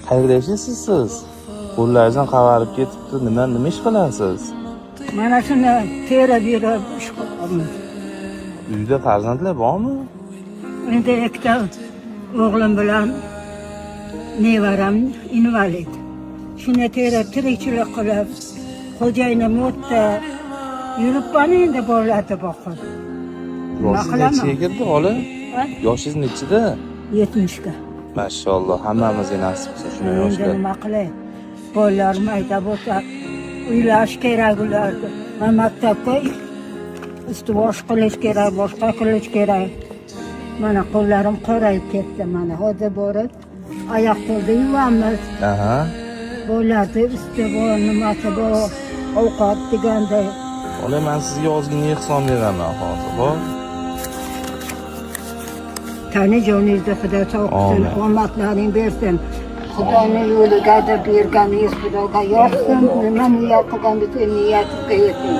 Qayerda yashaysiz siz? Qo'llaringiz ham qavarib ketibdi. Nima ish qilasiz? Mana shuni terib yurib ish qilamiz. Uyda farzandlar bormi? Endi ikkita o'g'lim bilan nevaram invalid. Shuni terib tirikchilik qilib, xo'jayinim o'tdi. Yuribman endi bolalarni boqib. Nima Yoshingiz qilaman? nechiga kirdi, xola? Ha? Yoshingiz nechida? 70ga. Mashalloh, hammamizga nasib qilsin shunday Endi yoshlar. nima qilay? Bolalarim haydab o'tar. Uylash kerak ularni. Man maktabga usti bosh qilish kerak, boshqa qilish kerak. Mana qo'llarim qorayib ketdi mana. Hozir borib oyoq qo'lni yuvamiz. Bolalarni usti bor, nimasi bor, ovqat deganday. Xola, men sizga ozgina ehson beraman hozir, xo'p? Tani joningizni Xudo sog' qilsin, Amin. omadlaring bersin. Xudoni yo'liga deb berganingiz Xudoga yoqsin. Nima niyat qilgan bo'lsa, niyatiga yeting.